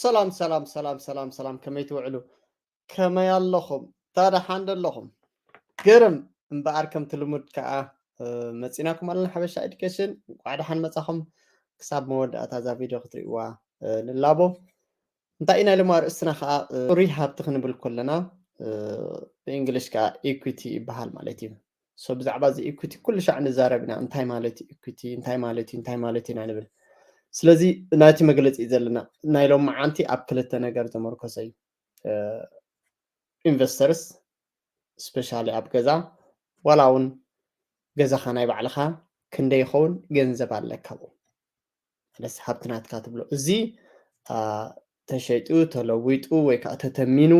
ሰላም ሰላም ሰላም ሰላም ሰላም፣ ከመይ ትውዕሉ? ከመይ ኣለኹም? ታዳ ሓንደ ኣለኹም? ግርም እምበኣር ከምቲ ልሙድ ከዓ መፂናኩም ኣለና ሓበሻ ኤዱኬሽን። እንኳዕ ደሓን መፃኹም። ክሳብ መወዳእታ እዛ ቪድዮ ክትርእይዋ ንላቦ። እንታይ ኢና ኢሎም ኣርእስትና ከዓ ሪሃብቲ ክንብል ከለና ብእንግሊሽ ከዓ ኢኩቲ ይበሃል ማለት እዩ። ሶ ብዛዕባ እዚ ኢኩቲ ኩሉ ሻዕ ንዛረብ ኢና። እንታይ ማለት እዩ ኢኩቲ? እንታይ ማለት እዩ? እንታይ ማለት ኢና ንብል። ስለዚ ናይቲ መግለፂ እዩ ዘለና። ናይ ሎም መዓንቲ ኣብ ክልተ ነገር ዘመርኮሰ እዩ። ኢንቨስተርስ ስፔሻሊ ኣብ ገዛ ዋላ እውን ገዛኻ ናይ ባዕልኻ ክንደይ ይኸውን ገንዘብ ኣለካ ብኡ ማለት ሃብቲ ናትካ ትብሎ እዚ ተሸይጡ ተለዊጡ ወይ ከዓ ተተሚኑ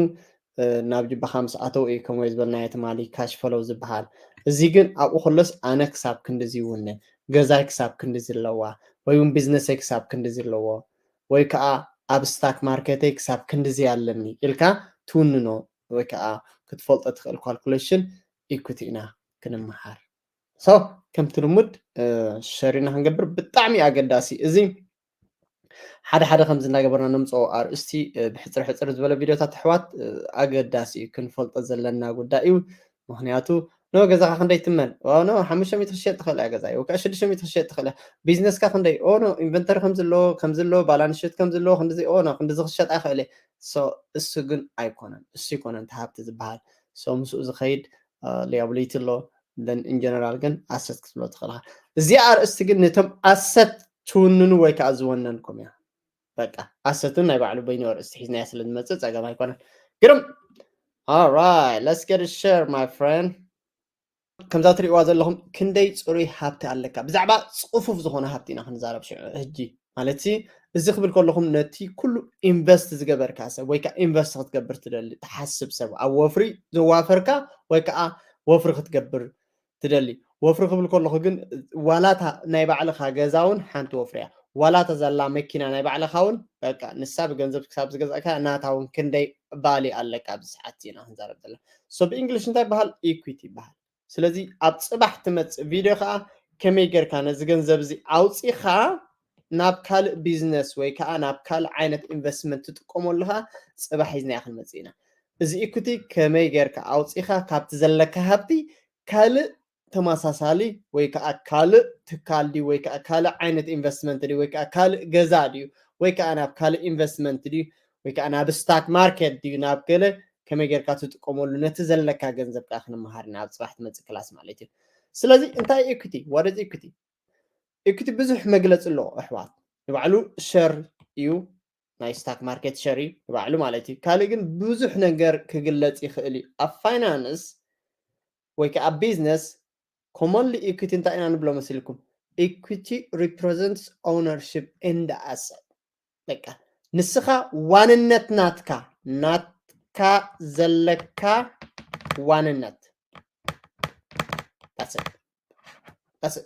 ናብ ጅባኻ ምስ ኣተው እዩ ከምኡ ዝበልናዮ ትማሊ ካሽ ፈለው ዝበሃል። እዚ ግን ኣብኡ ከሎስ ኣነ ክሳብ ክንድዚ ይውነ፣ ገዛይ ክሳብ ክንድዚ ኣለዋ ወይ እውን ቢዝነሰይ ክሳብ ክንድዚ ኣለዎ ወይ ከዓ ኣብ ስታክ ማርኬተይ ክሳብ ክንድዚ ኣለኒ ኢልካ ትውንኖ ወይ ከዓ ክትፈልጦ ትኽእል ካልኩሌሽን ኢኩቲ ኢና ክንመሃር። ሶ ከምቲ ልሙድ ሸሪና ክንገብር ብጣዕሚ ኣገዳሲ እዚ ሓደ ሓደ ከምዚ እናገበርና ነምፅኦ ኣርእስቲ ብሕፅር ሕፅር ዝበለ ቪዲዮታት ኣሕዋት ኣገዳሲ እዩ ክንፈልጦ ዘለና ጉዳይ እዩ። ምክንያቱ ኖ ገዛኻ ክንደይ ትመን ኖ ሓሙሽተ ሚእቲ ክሸጥ ትኽእል እያ ገዛ ወይ ከዓ ሽዱሽተ ሚእቲ ክሸጥ ትኽእል እያ። ቢዝነስካ ክንደይ ኖ ኢንቨንተሪ ከምዚ ኣለዎ ከምዚ ኣለዎ ባላንስ ሽት ከምዚ ኣለዎ ክንድዚ ኖ ክንድዚ ክሸጥ ኣይኽእል እየ። እሱ ግን ኣይኮነን እሱ ይኮነን እቲ ሃብቲ ዝበሃል። ሶ ምስኡ ዝኸይድ ሊያብሊቲ ኣሎ። ኢንጀነራል ግን ኣሰት ክትብሎ ትኽእልካ። እዚኣ ኣርእስቲ ግን ነቶም ኣሰት ትውንኑ ወይ ከዓ ዝወነንኩም እያ። በቃ ኣሰትን ናይ ባዕሉ በይኑ ኣርእስቲ ሒዝናያ ስለ ዝመፅእ ፀገም ኣይኮነን። ግርም Alright, let's get a share, my friend. ከምዛ ትሪእዋ ዘለኹም ክንደይ ፅሩይ ሃብቲ ኣለካ። ብዛዕባ ፅፉፍ ዝኾነ ሃብቲ ኢና ክንዛረብ ሽዑ ሕጂ። ማለት እዚ ክብል ከለኹም ነቲ ኩሉ ኢንቨስት ዝገበርካ ሰብ ወይ ከዓ ኢንቨስት ክትገብር ትደሊ ትሓስብ ሰብ ኣብ ወፍሪ ዘዋፈርካ ወይ ከዓ ወፍሪ ክትገብር ትደሊ። ወፍሪ ክብል ከለኹ ግን ዋላታ ናይ ባዕልኻ ገዛ እውን ሓንቲ ወፍሪ እያ። ዋላታ ዘላ መኪና ናይ ባዕልኻ እውን በቃ ንሳ ብገንዘብ ክሳብ ዝገዛእካ ናታ እውን ክንደይ ባሊ ኣለካ ኣብዚ ሰዓት ኢና ክንዛረብ ዘለና። ሶ ብእንግሊሽ እንታይ ይበሃል? ኢኩዊቲ ይበሃል። ስለዚ ኣብ ፅባሕ ትመፅእ ቪድዮ ከዓ ከመይ ጌርካ ነዚ ገንዘብ እዚ ኣውፂኻ ናብ ካልእ ቢዝነስ ወይ ከዓ ናብ ካልእ ዓይነት ኢንቨስትመንት ትጥቀመሉ ከዓ ፅባሕ ሒዝናዮ ክንመፅእ ኢና። እዚ ኢኩቲ ከመይ ጌርካ ኣውፂኻ ካብቲ ዘለካ ሃብቲ ካልእ ተመሳሳሊ ወይ ከዓ ካልእ ትካል ድዩ ወይ ከዓ ካልእ ዓይነት ኢንቨስትመንት ድዩ ወይ ከዓ ካልእ ገዛ ድዩ ወይ ከዓ ናብ ካልእ ኢንቨስትመንት ድዩ ወይ ከዓ ናብ ስታክ ማርኬት ድዩ ናብ ገለ ከመይ ጌርካ ትጥቀመሉ ነቲ ዘለካ ገንዘብ ከዓ ክንመሃር ኢና ኣብ ፅባሕ ትመፅእ ክላስ ማለት እዩ። ስለዚ እንታይ ኢኩቲ? What is equity? ኢኩቲ ብዙሕ መግለፂ ኣለዎ ኣሕዋት። ንባዕሉ ሸር እዩ ናይ ስታክ ማርኬት ሸር እዩ ንባዕሉ ማለት እዩ። ካልእ ግን ብዙሕ ነገር ክግለፅ ይኽእል እዩ። ኣብ ፋይናንስ ወይ ከዓ ኣብ ቢዝነስ ኮመንሊ ኢኩቲ እንታይ ኢና ንብሎ መሲልኩም? Equity represents ownership in the asset። በቃ ንስኻ ዋንነት ናትካ ናትካ ዘለካ ዋንነት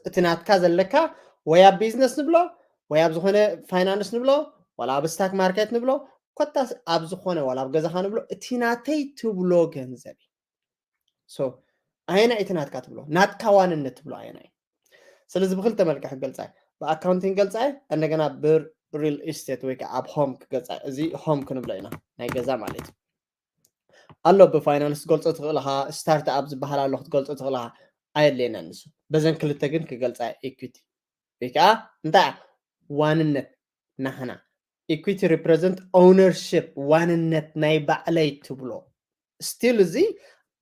እቲ ናትካ ዘለካ ወይ ኣብ ቢዝነስ ንብሎ ወይ ኣብ ዝኾነ ፋይናንስ ንብሎ ዋላ ኣብ ስታክ ማርኬት ንብሎ ኮታስ ኣብ ዝኾነ ዋላ ኣብ ገዛኻ ንብሎ እቲ ናተይ ትብሎ ገንዘብ እዩ። ኣየናይ እቲ ናትካ ትብሎ ናትካ ዋንነት ትብሎ ኣየናይ? ስለዚ ብክልተ መልክዕ ክገልፃ ብኣካውንቲንግ ገልፃ እንደገና ብሪል ኢስቴት ወይ ከዓ ኣብ ሆም ክገልፃ እዚ ሆም ክንብሎ ኢና ናይ ገዛ ማለት እዩ። ኣሎ ብፋይናንስ ትገልፆ ትኽእል ኢኻ፣ ስታርት ኣፕ ዝበሃል ኣሎ ክትገልፆ ትኽእል ኢኻ። ኣየድልየና ንሱ በዘን ክልተ ግን ክገልፃ ኢኩቲ ወይ ከዓ እንታይ ዋንነት ናህና ኢኩቲ ሪፕሬዘንት ኦውነርሽፕ ዋንነት ናይ ባዕለይ ትብሎ ስቲል እዚ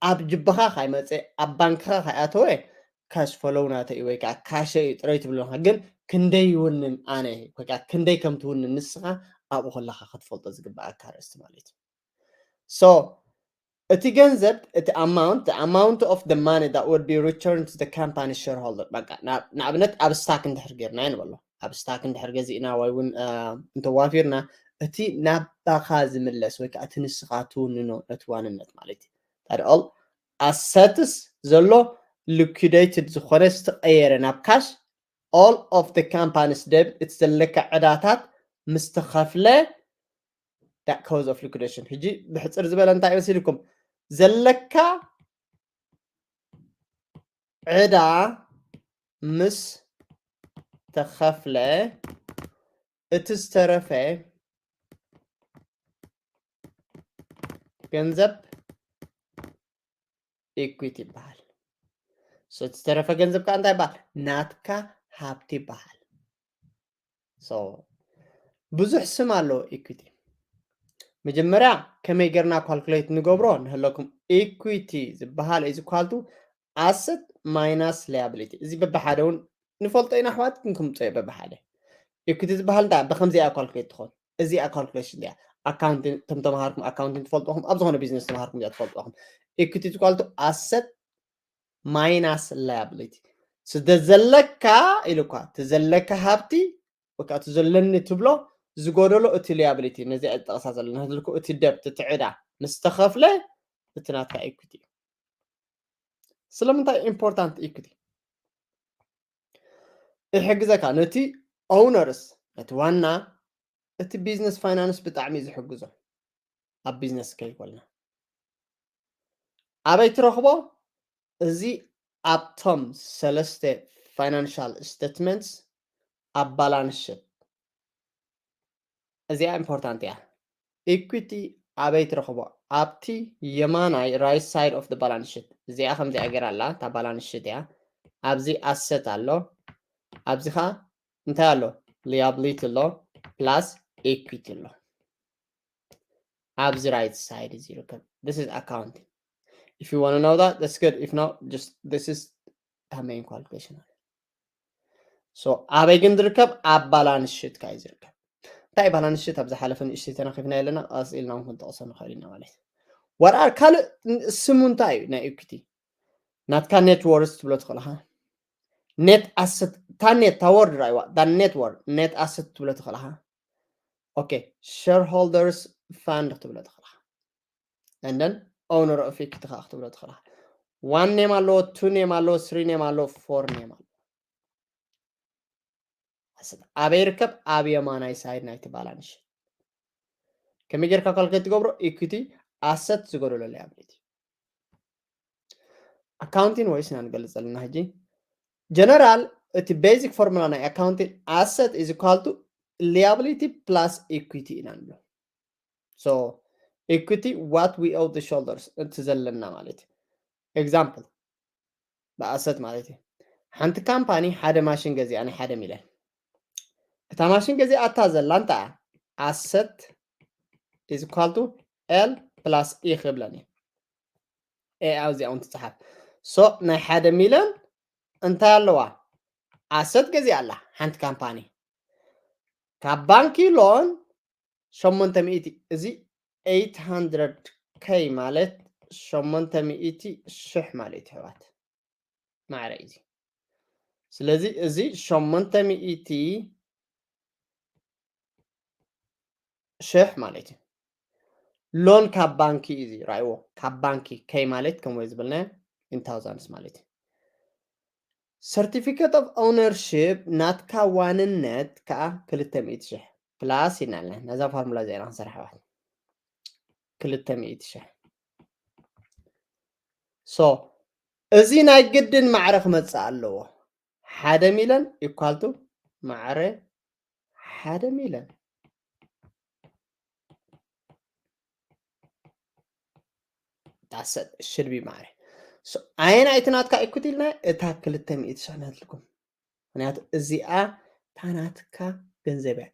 ኣብ ጅብኻ ካይመፀ ኣብ ባንክኻ ካይኣተወ ካሽ ፈሎው ናተ እዩ ወይ ከዓ ካሸ እዩ ጥረይ ትብሎ ግን ክንደይ ይውንን ኣነ ወይ ከዓ ክንደይ ከም ትውንን ንስኻ ኣብኡ ከለኻ ክትፈልጦ ዝግበኣካ ርእስቲ ማለት እዩ። So እቲ ገንዘብ እቲ amount the amount of the money that would be returned to the company shareholder በቃ ንኣብነት ኣብ ስታክ እንድሕር ጌርና ንበሎ ኣብ ስታክ እንድሕር ገዚእና ወይ እውን እንተዋፊርና እቲ ናባኻ ዝምለስ ወይ ከዓ እቲ ንስኻ ትውንኖ ነቲ ዋንነት ማለት እዩ። ታዲያ all assets ዘሎ ሊኩዴትድ ዝኾነ ዝተቀየረ ናብ ካሽ all of the company's debt እቲ ዘለካ ዕዳታት ምስ ተኸፍለ that cause of liquidation ሕጂ ብሕፅር ዝበለ እንታይ መሲልኩም ዘለካ ዕዳ ምስ ተኸፍለ እቲ ዝተረፈ ገንዘብ equity ይበሃል። So እቲ ዝተረፈ ገንዘብ ከዓ እንታይ ይበሃል? ናትካ ሃብቲ ይበሃል። So ብዙሕ ስም ኣለዎ equity። መጀመርያ ከመይ ጌርና calculate ንገብሮ ንህለኩም። Equity ዝበሃል is equal to asset minus liability። እዚ በብሓደ እውን ንፈልጦ ኢና ኣሕዋት፣ ክንክምፅኦ በብሓደ። Equity ዝበሃል እንታይ ብከምዚኣ calculate ትኾን? እዚኣ calculation እያ። ኣካውንቲንግ፣ እቶም ተምሃርኩም ኣካውንቲንግ ትፈልጥኹም፣ ኣብ ዝኾነ ቢዝነስ ተምሃርኩም እዚኣ ትፈልጥኹም። Equity is equal to asset minus liability። ስደ ዘለካ ኢሉ እኳ፣ እቲ ዘለካ ሃብቲ ወይ ከዓ እቲ ዘለኒ ትብሎ ዝጎደሎ እቲ liability፣ ነዚኣ ዝጠቕሳ ዘለና ህዝልኩ እቲ debt፣ እቲ ዕዳ ምስ ተኸፍለ እቲ ናትካ equity እዩ። ስለምንታይ important equity ይሕግዘካ? ነቲ owners፣ ነቲ ዋና እቲ ቢዝነስ ፋይናንስ ብጣዕሚ እዩ ዝሕግዞ። ኣብ ቢዝነስ ከይኮልና ኣበይ ትረኽቦ? እዚ ኣብቶም ሰለስተ financial statements ኣብ balance sheet። እዚኣ important እያ። Equity ኣበይ ትረኽቦ? ኣብቲ የማናይ right side of the balance sheet። እዚኣ ከምዚኣ ገይራ ኣላ፣ እታ balance sheet እያ። ኣብዚ asset ኣሎ፣ ኣብዚ ኸዓ እንታይ ኣሎ? Liability ኣሎ plus equity ኣሎ። ኣብዚ right side እዚ ይርከብ። This is accounting. If you want to know that, that's good. If not, just this is the main calculation. So ኣበይ ግን ዝርከብ? ኣብ balance sheet ካ እዩ ዝርከብ። እንታይ balance sheet ኣብ ዝሓለፈ ንእሽተይ ተናኺፍና ኣለና፣ ቀስ ኢልና እውን ክንጠቕሶ ንኽእል ኢና ማለት እዩ። What are ካልእ ስሙ እንታይ እዩ ናይ equity? ናትካ net worth ትብሎ ትኽእል ኢኻ። Net asset፣ እታ net፣ እታ word ርኣይዋ፣ እታ net worth፣ net asset ትብሎ ትኽእል ኢኻ። Okay፣ shareholders fund ክትብሎ ትኽእል ኢኻ። And then owner of equity ከዓ ክትብሎ ትኽእል ኢኻ። One name ኣለዎ፣ two name ኣለዎ፣ three name ኣለዎ፣ four name ኣለዎ። ኣሰት ኣበይ ይርከብ? ኣብ የማናይ side ናይቲ balance sheet። ከመይ ጌርካ calculate ትገብሮ? Equity፣ asset ዝጎደሎ liability። ኣካውንቲንግ ወይስ ኢና ንገልጽ ዘለና ሕጂ? ጀነራል፣ እቲ basic formula ናይ ኣካውንቲንግ፣ asset is equal to liability plus equity ኢና ንብሎ። So equity, what we owe the shareholders፣ እቲ ዘለና ማለት እዩ። Example፣ ብኣሰት ማለት እዩ። ሓንቲ ካምፓኒ ሓደ ማሽን ገዚኣ ናይ ሓደ ሚልዮን። እታ ማሽን ገዚኣታ ዘላ እንታይ እያ? Asset is equal to L plus E ክብለን እዩ። A ኣብዚኣ እውን ትፅሓፍ። So ናይ ሓደ ሚልዮን እንታይ ኣለዋ? Asset ገዚኣ ኣላ ሓንቲ ካምፓኒ። ካብ ባንኪ ሎን ሸሞንተ ሚእቲ፣ እዚ ኤይት ሃንድረድ ኬይ ማለት ሸሞንተ ሚእቲ ሽሕ ማለት እዩ ኣሕዋት። ማዕረ እዩ እዚ። ስለዚ እዚ ሸሞንተ ሚእቲ ሽሕ ማለት እዩ። ሎን ካብ ባንኪ እዩ እዚ፣ ራእይዎ፣ ካብ ባንኪ። ኬይ ማለት ከምኡ ዝበልናዮ in thousands ማለት እዩ። Certificate of ownership ናትካ ዋንነት ከዓ ክልተ ሚእቲ ሽሕ plus ኢልና ኣለና። ነዛ ፎርሙላ እዚኣ ኢና ክንሰርሓ ኣሕዋት። ክልተ ሚእቲ ሽሕ። So እዚ ናይ ግድን ማዕረ ክመጽእ ኣለዎ። ሓደ ሚልዮን equal to ማዕረ ሓደ ሚልዮን። That's it, should be ማዕረ። So ኣየናይ እቲ ናትካ equity ኢልና? እታ ክልተ ሚእቲ ሽሕ ናትልኩም። ምክንያቱ እዚኣ እታ ናትካ ገንዘብ እያ።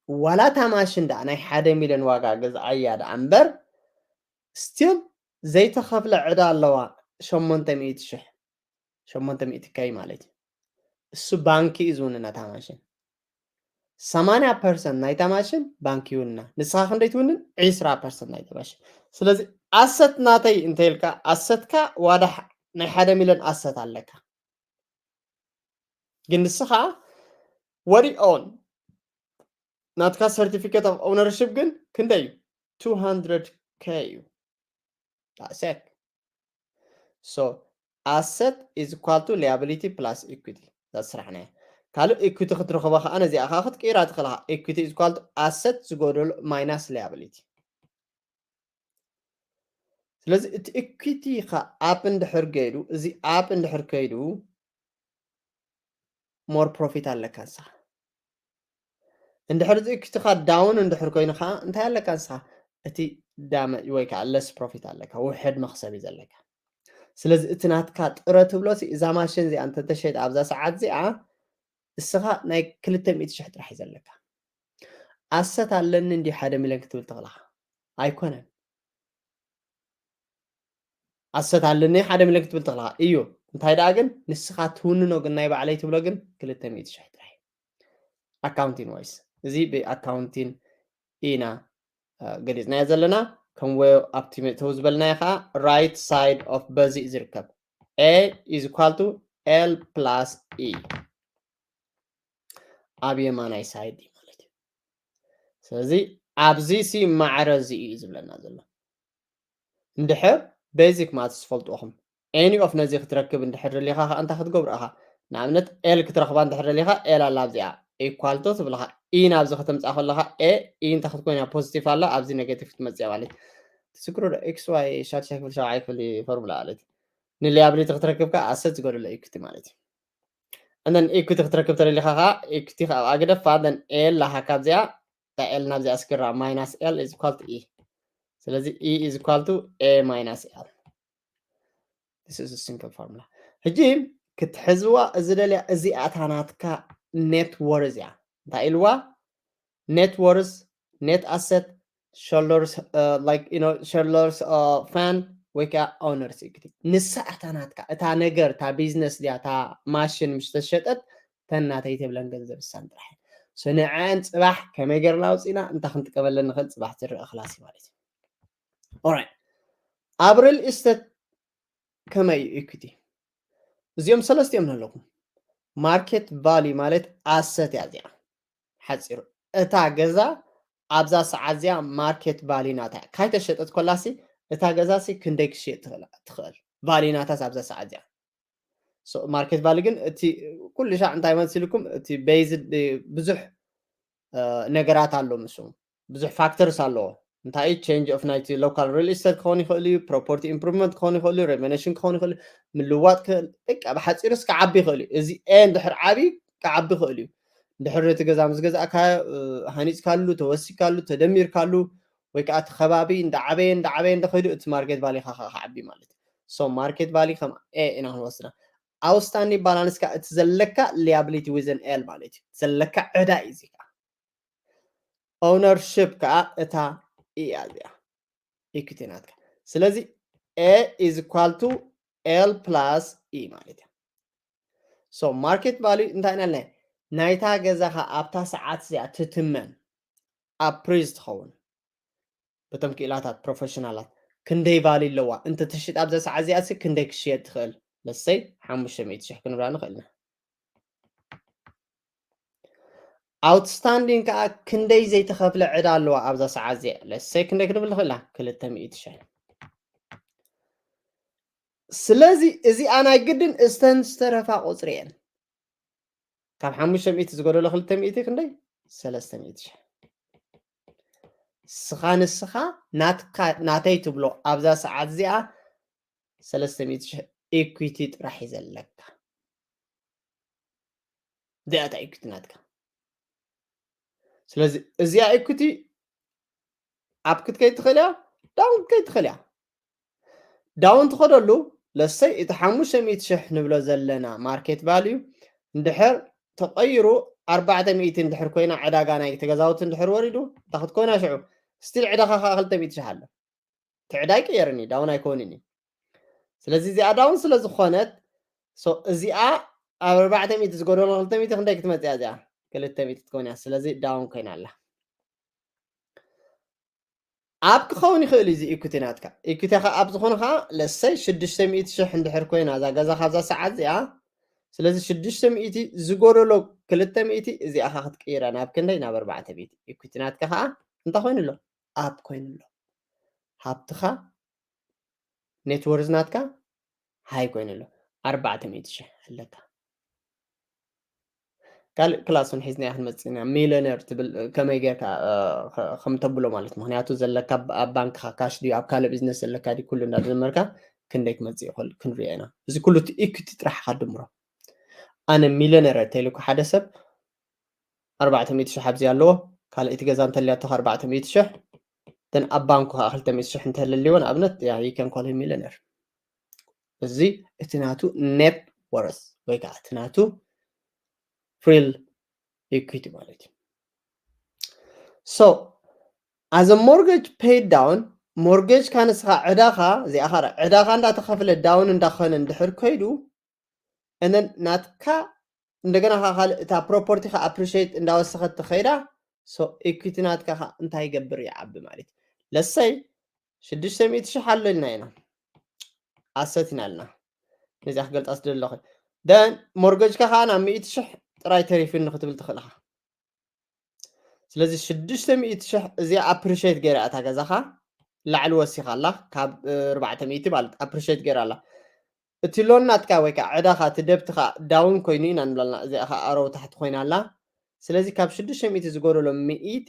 ዋላ እታ ማሽን ደኣ ናይ ሓደ ሚልዮን ዋጋ ገዝኣያ ደኣ እምበር፣ still ዘይተኸፍለ ዕዳ ኣለዋ፣ ሸሞንተ ሚእቲ ሽሕ፣ ሸሞንተ ሚእቲ ኬይ ማለት እዩ። እሱ ባንኪ እዩ ዝውንን ነታ ማሽን። ሰማንያ ፐርሰንት ናይታ ማሽን ባንኪ ይውንና። ንስኻ ክንደይ ትውንን? ዕስራ ፐርሰንት ናይታ ማሽን። ስለዚ ኣሰት ናተይ እንተ ኢልካ፣ ኣሰትካ ዋዳ ሕ-፣ ናይ ሓደ ሚልዮን ኣሰት ኣለካ። ግን ንስኻ what you own፣ ናትካ certificate of ownership ግን ክንደይ እዩ? ቱ ሃንድረድ ኬይ እዩ። That's it. So asset is equal to liability plus equity። እዛ ስራሕና እያ። ካልእ equity ክትረኽባ ከዓ ነዚኣ ከዓ ክትቅይራ ትኽእል ኢኻ። Equity is equal to asset ዝጎደሎ minus liability። ስለዚ እቲ equity ኻ up እንድሕር ከይዱ፣ እዚ up እንድሕር ከይዱ፣ more profit ኣለካ ንስኻ። እንድሕር እዚ equity ኻ down እንድሕር ኮይኑ ኸዓ እንታይ ኣለካ ንስኻ? እቲ ዳመጅ ወይ ከዓ ለስ ፕሮፊት ኣለካ፣ ውሕድ መክሰብ እዩ ዘለካ። ስለዚ እቲ ናትካ ጥረ ትብሎ ሲ እዛ ማሽን እዚኣ እንተተሸይጣ ኣብዛ ሰዓት እዚኣ እስኻ ናይ ክልተ ሚእቲ ሽሕ ጥራሕ እዩ ዘለካ። ኣሰት ኣለኒ እንዲ ሓደ ሚልዮን ክትብል ተኽለኻ ኣይኮነን። ኣሰት ኣለኒ ሓደ ሚልዮን ክትብል ተኽለኻ እዩ። እንታይ ደኣ ግን ንስኻ ትውንኖ ግን ናይ ባዕለይ ትብሎ ግን ክልተ ሚእቲ ሽሕ ጥራሕ እዩ። ኣካውንቲን ዋይስ እዚ ብኣካውንቲን ኢና ገሊፅናዮ ዘለና። ከም ወ ኣብቲ መእተዊ ዝበልናዮ ከዓ right side of በዚ እዩ ዝርከብ። A is equal to L plus E ኣብ የማናይ ሳይድ እዩ ማለት እዩ። ስለዚ ኣብዚ ሲ ማዕረ እዚ እዩ ዝብለና ዘሎ። እንድሕር ቤዚክ ማትስ ትፈልጥኹም any of ነዚ ክትረክብ እንድሕር ደሊኻ ከዓ እንታይ ክትገብሩ ኢኻ? ንኣብነት ኤል ክትረኽባ እንድሕር ደሊኻ ኤል ኣላ ኣብዚኣ equal to ትብልኻ። ኢ ናብዚ ከተምፅኣ ከለኻ ኤ ኢ እንታይ ክትኮይና ፖዚቲቭ ኣላ ኣብዚ ኔጌቲቭ ክትመፅእ ማለት እዩ። ትስክሩ ዶ? ኤክስ ዋይ ሻድሻይ ክፍሊ ሻብዓይ ክፍሊ ፎርሙላ ማለት እዩ። ንሊያብሊቲ ክትረክብ ከዓ ኣሰት ዝጎደሎ ኢኩቲ ማለት እዩ። እነን ኢኩቲ ክትረክብ ተደሊኻ ከዓ ኢኩቲ ካብ ኣግደፋ then ኤል ላሃካ ኣብዚኣ እታ ኤል ናብዚኣ ስግራ minus L is equal to E። ስለዚ E is equal to A minus L። This is a simple formula። ሕጂ ክትሕዝዋ ዝደልያ እዚኣታ ናትካ net worth እያ። እንታይ ኢልዋ? Net worth፣ net asset፣ shareholders like you know shareholders fund ወይ ከዓ owners equity። ንሳ እታ ናትካ እታ ነገር እታ ቢዝነስ ድያ እታ ማሽን ምስ ተሸጠት ተናተይ ተብለን ገንዘብ እሳን ጥራሕ። So ንዐን ፅባሕ ከመይ ገርና ኣውፂና እንታይ ክንጥቀመለን ንኽእል ፅባሕ ዝረአ ክላሲ ማለት እዩ። Alright፣ ኣብ ሪል ኢስቴት ከመይ እዩ ኢኩቲ? እዚኦም ሰለስቲኦም ኣለኹም። ማርኬት ቫሊ ማለት ኣሰት እያ እዚኣ። ሓፂሩ እታ ገዛ ኣብዛ ሰዓት እዚኣ ማርኬት ቫሊ ናታ እያ። ካይተሸጠት ኮላሲ እታ ገዛሲ ክንደይ ክሽየጥ ትኽእል ቫሊ ናታስ ኣብዛ ሰዓት እዚኣ። ማርኬት ቫሊ ግን እቲ ኩሉ ሻዕ እንታይ መሲልኩም እቲ ቤዝድ ብዙሕ ነገራት ኣሎ ምስ ብዙሕ ፋክተርስ ኣለዎ። እንታይ ቼንጅ ኦፍ ናይቲ ሎካል ሪል ኢስቴት ክኸውን ይኽእል እዩ፣ ፕሮፐርቲ ኢምፕሩቭመንት ክኸውን ይኽእል እዩ፣ ሬቨኔሽን ክኸውን ይኽእል እዩ፣ ምልዋጥ ክእል በቃ ብሓፂሩስ ክዓቢ ይኽእል እዩ። እዚ ኤ እንድሕር ዓቢ ክዓቢ ይኽእል እዩ። እንድሕር እቲ ገዛ ምስ ገዛእካ ሃኒፅካሉ፣ ተወሲካሉ፣ ተደሚርካሉ ወይ ከዓ እቲ ከባቢ እንዳዓበየ እንዳዓበየ እንደኸይዱ እቲ ማርኬት ቫሊ ከዓ ክዓቢ ማለት እዩ። ሶ ማርኬት ቫሊ ከም ኤ ኢና ክንወስዳ። ኣውትስታንዲንግ ባላንስ ከዓ እቲ ዘለካ ሊያብሊቲ ዊዝን ኤል ማለት እዩ። ዘለካ ዕዳ እዩ እዚ ከዓ። ኦውነርሽፕ ከዓ እታ እያ እዚኣ ኢኩቲ ናትካ። ስለዚ A is equal to L plus E ማለት እዩ። ሶ ማርኬት ቫልዩ እንታይ ኢና ኢልና? ናይታ ገዛኻ ኣብታ ሰዓት እዚኣ ትትመን ኣፕሬዝ ትኸውን በቶም ክኢላታት ፕሮፌሽናላት ክንደይ ቫልዩ ኣለዋ እንተ ትሽጥ ኣብዛ ሰዓት እዚኣ ሲ ክንደይ ክሽየጥ ትኽእል? ለሰይ ሓሙሽተ ሚእቲ ሽሕ ክንብላ ንኽእል ኢና። ኣውትስታንዲንግ ከዓ ክንደይ ዘይተኸፍለ ዕዳ ኣለዋ ኣብዛ ሰዓት እዚኣ? ለሰይ ክንደይ ክንብል ንኽእል ኢና? ክልተ ሚእቲ ሽሕ። ስለዚ እዚኣ ናይ ግድን እስተን ዝተረፋ ቁፅሪ እየን። ካብ ሓሙሽተ ሚእቲ ዝጎደሎ ክልተ ሚእቲ ክንደይ? ሰለስተ ሚእቲ ሽሕ። ስኻ ንስኻ ናትካ ናተይ ትብሎ ኣብዛ ሰዓት እዚኣ ሰለስተ ሚእቲ ሽሕ ኢኩዊቲ ጥራሕ እዩ ዘለካ። እዚኣ እታ ኢኩዊቲ ናትካ። ስለዚ እዚኣ ኢኩዊቲ ኣፕ ክትከይድ ትኽእል እያ፣ ዳውን ክትከይድ ትኽእል እያ። ዳውን ትኸደሉ ለሰይ እቲ ሓሙሽተ ሚእቲ ሽሕ ንብሎ ዘለና ማርኬት ቫልዩ እንድሕር ተቐይሩ ኣርባዕተ ሚእቲ እንድሕር ኮይና ዕዳጋ ናይ ተገዛውቲ እንድሕር ወሪዱ እንታይ ክትኮይና ሽዑ ስቲል ዕዳኻ ከዓ ክልተ ሚእቲ ሽሕ ኣሎ። እቲ ዕዳ ኣይቀየርን እዩ፣ ዳውን ኣይኮንን እዩ። ስለዚ እዚኣ ዳውን ስለ ዝኾነት እዚኣ ኣብ ኣርባዕተ ሚእቲ ዝጎደሎ ክልተ ሚእቲ ክንደይ ክትመፅእ እያ እዚኣ? ክልተ ሚእቲ ትኮን እያ። ስለዚ ዳውን ኮይና ኣላ። ኣብ ክኸውን ይኽእል እዩ እዚ ኢኩቲ ናትካ። ኢኩቲ ኣብ ዝኾነ ከዓ ለሰይ ሽዱሽተ ሚእቲ ሽሕ እንድሕር ኮይና እዛ ገዛ ካብዛ ሰዓት እዚኣ ስለዚ ሽዱሽተ ሚእቲ ዝጎደሎ ክልተ ሚእቲ እዚኣ ከዓ ክትቅይራ ናብ ክንደይ? ናብ ኣርባዕተ ሚእቲ። ኢኩቲ ናትካ ከዓ እንታይ ኮይኑ ኣሎ? ኣፕ ኮይኑ ኣሎ። ሃብትኻ ኔትወርዝ ናትካ ሃይ ኮይኑ ኣሎ። ኣርባዕተ ሚእቲ ሽሕ ኣለካ። ካልእ ክላስ እውን ሒዝና ክንመፅእ ኢና። ሚሊዮነር ትብል ከመይ ጌርካ ከም ተብሎ ማለት ምክንያቱ ዘለካ ኣብ ባንክካ ካሽ ድዩ ኣብ ካልእ ቢዝነስ ዘለካ ድዩ ኩሉ እንዳደመርካ ክንደይ ክመፅእ ይኽእል ክንሪኦ ኢና። እዚ ኩሉ እቲ ኢኩቲ ጥራሕ ኢኻ ድምሮ። ኣነ ሚሊዮነር ተይልኩ ሓደ ሰብ ኣርባዕተ ሚእቲ ሽሕ ኣብዚ ኣለዎ። ካልኣይቲ ገዛ እንተልያቶ ኣርባዕተ ሚእቲ ሽሕ then ኣብ ባንኩ ከዓ ክልተ ሚእቲ ሽሕ እንተልልዎ ንኣብነት you can call him millionaire። እዚ እቲ ናቱ net worth ወይ ከዓ እቲ ናቱ real equity ማለት እዩ። So as a mortgage paid down, mortgage ካ ንስኻ ዕዳኻ እዚኣኻ ዕዳኻ እንዳተኸፍለ down እንዳኾነ እንድሕር ከይዱ እነን ናትካ እንደገና ካ ካልእ እታ property ካ appreciate እንዳወሰኸት ትኸይዳ so equity ናትካ ካ እንታይ ይገብር ይዓቢ ማለት እዩ። ለሰይ ሽዱሽተ ሚእቲ ሽሕ ኣሎ ኢልና ኢና asset ኢና ኢልና ነዚኣ ክገልፃ ስደለኹ then mortgage ካ ከዓ ናብ ሚእቲ ሽሕ ጥራይ ተሪፉኒ ክትብል ትኽእል ኢኻ። ስለዚ ሽዱሽተ ሚእቲ ሽሕ እዚኣ appreciate ገይራ እታ ገዛኻ ላዕሊ ወሲኻ ኣላ ካብ ኣርባዕተ ሚእቲ ማለት appreciate ገይራ ኣላ። እቲ loan ናትካ ወይ ከዓ ዕዳኻ እቲ ደብትኻ down ኮይኑ ኢና ንብላልና እዚኣ ከዓ ኣረው ታሕቲ ኮይና ኣላ። ስለዚ ካብ ሽዱሽተ ሚእቲ ዝጎደሎ ሚእቲ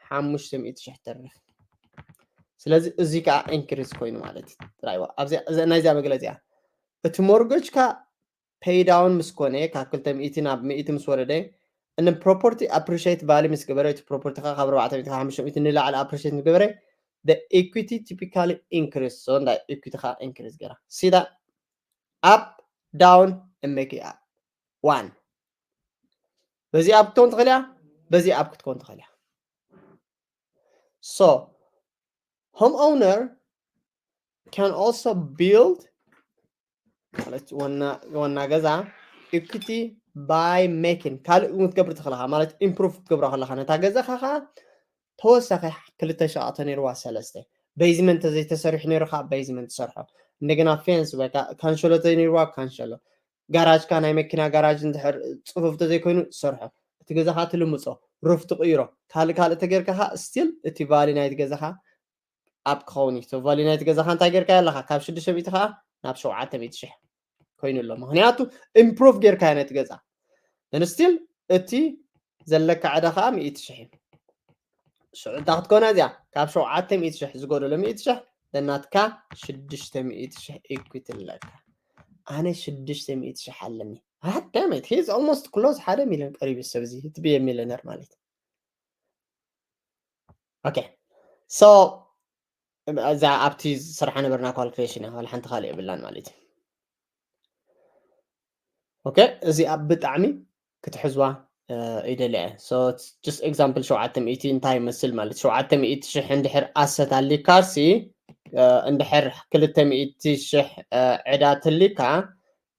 ሓሙሽተ ሚእቲ ሽሕ ተርፍ። ስለዚ እዚ ከዓ increase ኮይኑ ማለት እዩ። ናይዚኣ መግለፂ እያ። እቲ mortgage ካ pay down ምስ ኮነ ካብ ክልተ ሚእቲ ናብ ሚእቲ ምስ ወረደ እነ property appreciate value ምስ ገበረ እቲ property ካ ካብ ኣርባዕተ ሚእቲ ካብ ሓሙሽተ ሚእቲ ንላዕሊ appreciate ምስ ገበረ the equity typically increase so እንዳ equity ካ increase ገራ see that up down and make it up one በዚ up ክትከውን ትኽእል እያ በዚ up ክትከውን ትኽእል እያ so home owner can also build ማለት ዋና ገዛ equity by making ካልእ እውን ክትገብር ትኽእል ኢኻ ማለት improve ክትገብሮ ከለኻ ነታ ገዛኻ ከዓ ተወሳኺ ክልተ ሸቓቶ ነይርዋ ሰለስተ basement ተዘይተሰሪሑ ነይሩ ከዓ basement ትሰርሖ እንደገና fence ወይ ከዓ ካንሸሎ ተዘይነይርዋ ካንሸሎ ጋራጅ ካ ናይ መኪና ጋራጅ እንድሕር ፅፉፍ ተዘይኮይኑ ትሰርሖ እቲ ገዛኻ ትልምፆ roof ትቕይሮ ካልእ ካልእ ተገይርካ ከዓ still እቲ value ናይቲ ገዛኻ up ክኸውን እዩ so value ናይቲ ገዛኻ እንታይ ገይርካ ኣለኻ ካብ ሽዱሽተ ሚእቲ ከዓ ናብ ሸውዓተ ሚእቲ ሽሕ ኮይኑ ኣሎ ምክንያቱ improve ገይርካ ነቲ ገዛ then still እቲ ዘለካ ዕዳ ከዓ ሚእቲ ሽሕ እዩ ሽዑ እንታይ ክትኮና እዚኣ ካብ ሸውዓተ ሚእቲ ሽሕ ዝጎደሎ ሚእቲ ሽሕ then ናትካ ሽዱሽተ ሚእቲ ሽሕ equity ኣለካ ኣነ ሽዱሽተ ሚእቲ ሽሕ ኣለኒ God damn it, he's almost close ሓደ ሚልዮን ቀሪቡ ሰብ እዚ እቲ be a millionaire ማለት okay so እዛ ኣብቲ ዝሰርሓ ነበርና calculation እያ ዋላ ሓንቲ ካልእ የብላን ማለት እዩ okay እዚኣ ብጣዕሚ ክትሕዝዋ ይደሊ እየ so just example ሸውዓተ ሚእቲ እንታይ ይመስል ማለት ሸውዓተ ሚእቲ ሽሕ እንድሕር asset ኣሊካሲ እንድሕር ክልተ ሚእቲ ሽሕ ዕዳ ትሊካ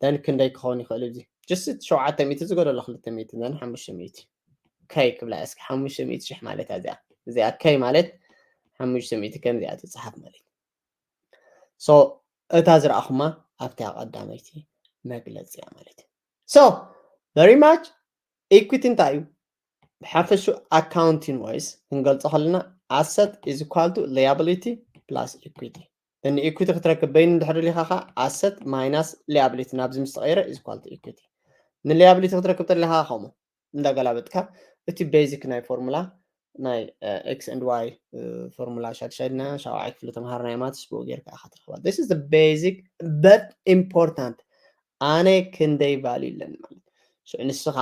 then ክንደይ ክኸውን ይኽእል እዚ just ሸውዓተ ሚእቲ ዝጎደሎ ክልተ ሚእቲ then ሓሙሽተ ሚእቲ ከይ ክብላ እስኪ ሓሙሽተ ሚእቲ ሽሕ ማለት እያ እዚኣ እዚኣ ከይ ማለት ሓሙሽተ ሚእቲ ከም እዚኣ ትፅሓፍ ማለት so እታ ዝረኣኹማ ኣብታ ቀዳመይቲ መግለፂ እያ ማለት so very much equity እንታይ እዩ ብሓፈሹ accounting wise ክንገልፆ ከለና asset is equal to liability plus equity ን equity ክትረክብ በይኑ እንድሕር ደሊኻ ከዓ asset minus liability ናብዚ ምስ ተቐይረ is equal to equity ን liability ክትረክብ ተለኻ ከምኡ እንዳገላበጥካ እቲ basic ናይ formula ናይ x and y formula ሻድሻይ ድና ሻውዓይ ክፍሊ ተምሃር ናይ maths ብኡ ጌርካ ኢኻ ትረኽባ this is the basic but important ኣነ ክንደይ value ኣለኒ ማለት ሽዑ ንስኻ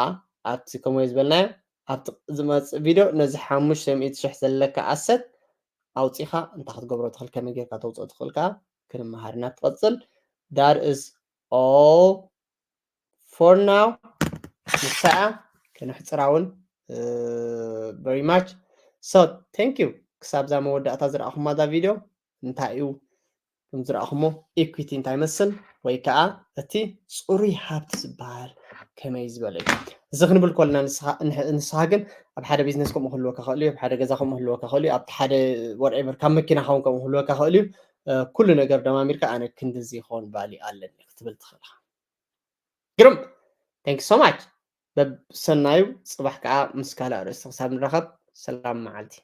ኣብቲ ከምኡ ዝበልናዮ ኣብቲ ዝመፅእ video ነዚ ሓሙሽተ ሚእቲ ሽሕ ዘለካ asset ኣውፂኻ እንታይ ክትገብሮ ትኽእል ከመይ ጌርካ ተውፅኦ ትኽእል ከዓ ክንመሃር ኢና ትቐፅል that is all for now ንሳኣ ከነሕፅራ እውን very much so thank you ክሳብ ዛ መወዳእታ ዝረኣኹማ ዛ video እንታይ እዩ ከም ዝረኣኹሞ equity እንታይ ይመስል ወይ ከዓ እቲ ፅሩይ ሃብቲ ዝበሃል ከመይ ዝበለ እዩ እዚ ክንብል ከለና ንስኻ ግን ኣብ ሓደ ቢዝነስ ከምኡ ክህልወካ ክእል እዩ ኣብ ሓደ ገዛ ከምኡ ክህልወካ ክእል እዩ ኣብቲ ሓደ whatever ካብ መኪና ኸውን ከምኡ ክህልወካ ክእል እዩ ኩሉ ነገር ደማሚርካ ኣነ ክንድዚ ይኸውን value ኣለኒ ክትብል ትኽእል ግርም thank you so much በብሰናዩ ፅባሕ ከዓ ምስ ካልእ ኣርእስቲ ክሳብ ንራኸብ ሰላም መዓልቲ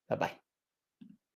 bye bye